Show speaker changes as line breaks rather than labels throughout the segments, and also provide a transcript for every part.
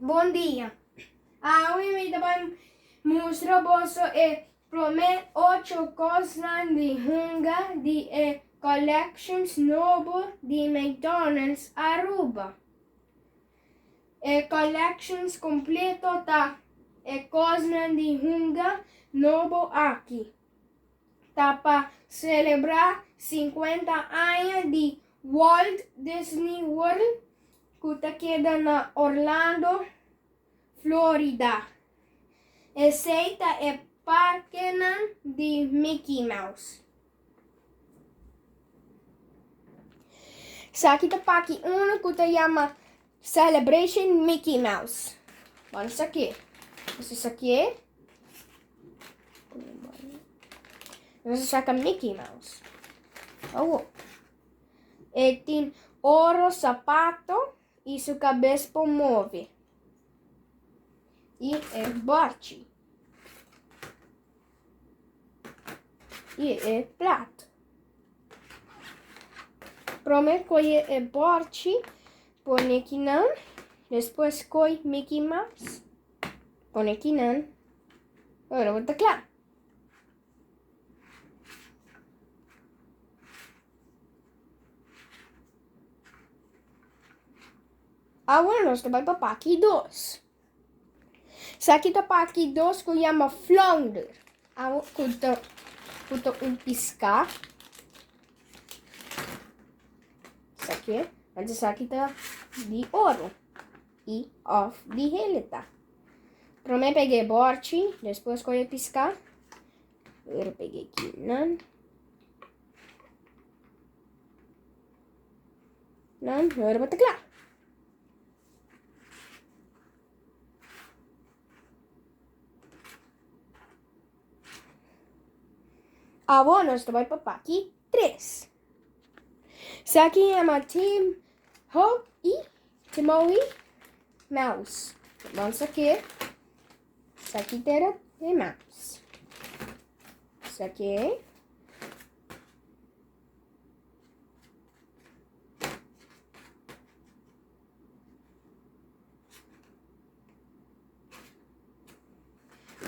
Bon dia. Awe mi ta bai mustra boso e prome ocho kosnan di hunga di e collections nobo di McDonald's Aruba. E collections completo ta e kosnan di hunga nobo aki. Ta pa celebra 50 aña di Walt Disney World ku ta keda na Orlando, Florida. Esei ta e parkenan di Mickey Mouse. Esaki ta paki unu ku ta yama Celebration Mickey Mouse. Ban esaki. Esaki. Nos saka Mickey Mouse. Awo. E tin oro sapato i su kabes por move. I e bòrchi. I e plat. Prome koye e bòrchi, pone kinan. Despues koy Mickey Mouse, pone kinan. Ora bo ta kla. Awor nos ta bai pa paki dos. Esaki ta paki dos ku yama flounder. Awor ku ta ku ta un piská. Esaki, antes esaki ta di oro i òf di heleta. Promé pega e bòrchi, despues kohe e piská. Ora pega aki nan. Nan, ora bo ta kla. Awor nos ta bai pa paki tres. Esaki yama Tim Ho i Timoi Mouse. Ban sake. Esaki tera e mouse. Esaki.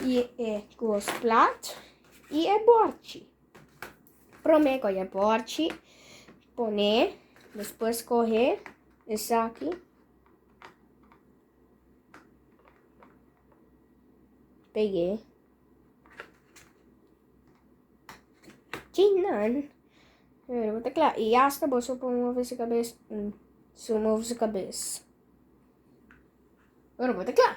I e kos plat i e bòrchi. Promé kohe e bòrchi, pone, despues kohe esaki. Peg'é. Kinan. Pero bo ta kla. I hasta boso por move su kabes. Su move su kabes. Pero bo ta kla.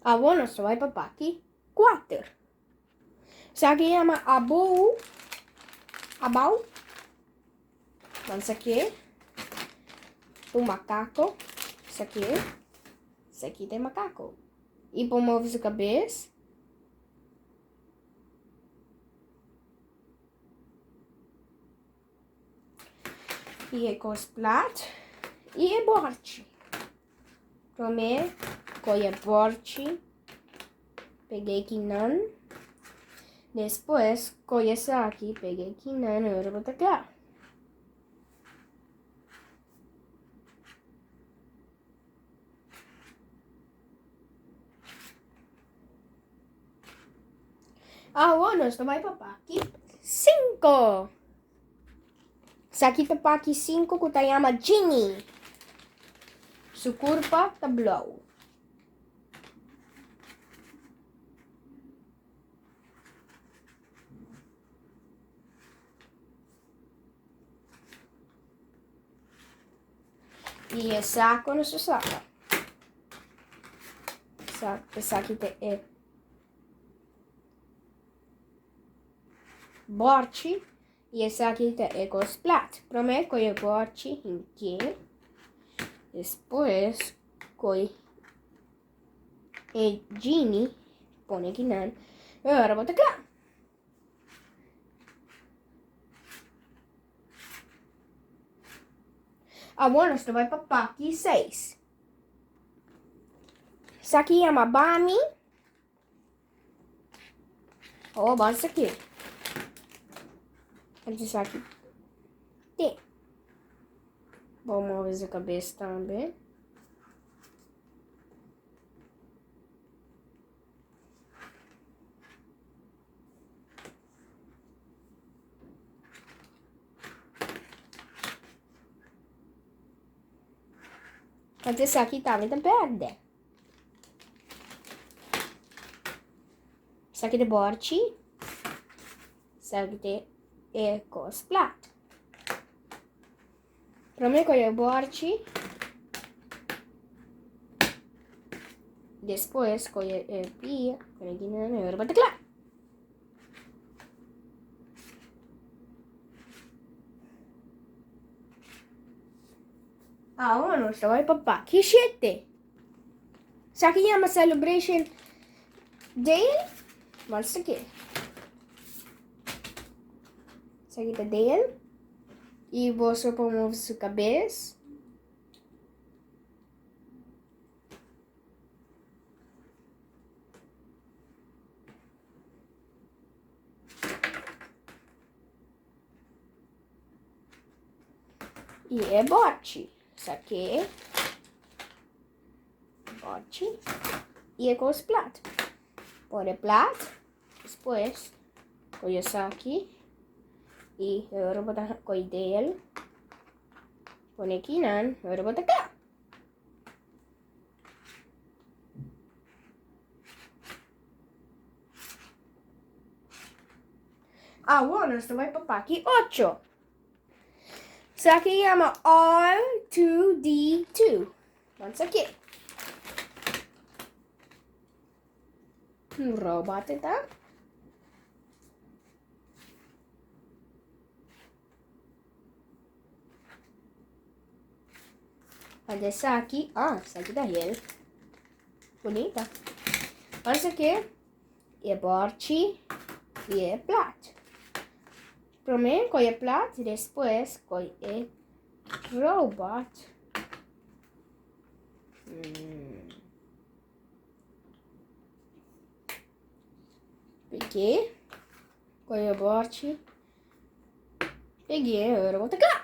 Awor nos ta bai pa paki kuater. Esaki yama abou. Abou. Nan saki un makako. Saki. Saki ta e makako. I por move su kabes. I e kos plat. I e bòrchi. Promé kohe e bòrchi. Peg'é kinan. Despues kohe esaki peg'é kinan i ora bo ta kla. Awor nos ta bai pa paki 5. Esaki ta paki 5 ku ta yama Ginny. Su kurpa ta blou. I e sako nos ta saka. Esaki ta e bòrchi i esaki ta e kos plat. Promé kohe e bòrchi hink'é, despues kohe e gini pone kinan i ora bo ta kla. Awor nos ta bai pa paki seis. Esaki yama Bami. Oh, ban esaki. Anto esaki te. Bo move su kabes tambe. Anto esaki tambe ta berde. Esaki ta borchi. Esaki ta e kos plat. Prome ku e borchi. Despues ku e pia. Ku e gina na e bata kla. Awor nos ta bai pa paki shete. Sa ki yama Celebration Dale? Wat is ki? Sa ki ta Dale. I boso por move su kabes. I e bòrchi. Esaki bòrchi. I e kos plat. Pone plat. Despues koyo esaki. I e ora bo ta koy del. Pone kinan. E ora bo ta kla. Awor nos ta bai pa paki ocho. Esaki yama R2D2. Want esaki. Un robot ta. Want esaki, ah, esaki ta heel bonita. Want esaki e borchi i e plat. Promé koi e plat, despues koi e robot. Pegué, koi e borchi. Pegué, e robot ta kla.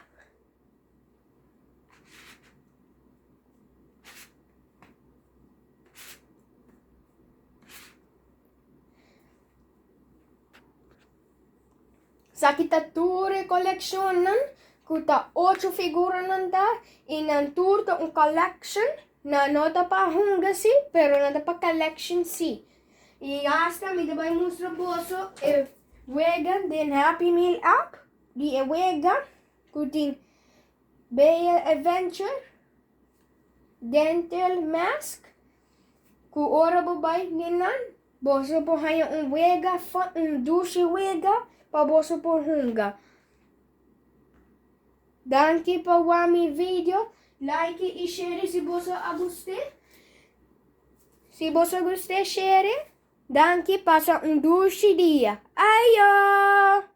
Esaki ta tur e kolekshonnan ku ta ocho figuranan ta i nan tur ta un collection. Nan no ta pa hunga si, pero nan ta pa collection si. I hasta mi ta bai mustra boso e wega den Happy Meal app di e wega ku tin Bea Adventure, Dental Mask, ku ora bo bai den nan boso por haña un wega, un dushi wega pa boso por hunga. Danki pa wak mi video, like i share si boso a gust'é. Si boso gust'é share. Danki, pasa un dushi dia. Ayo!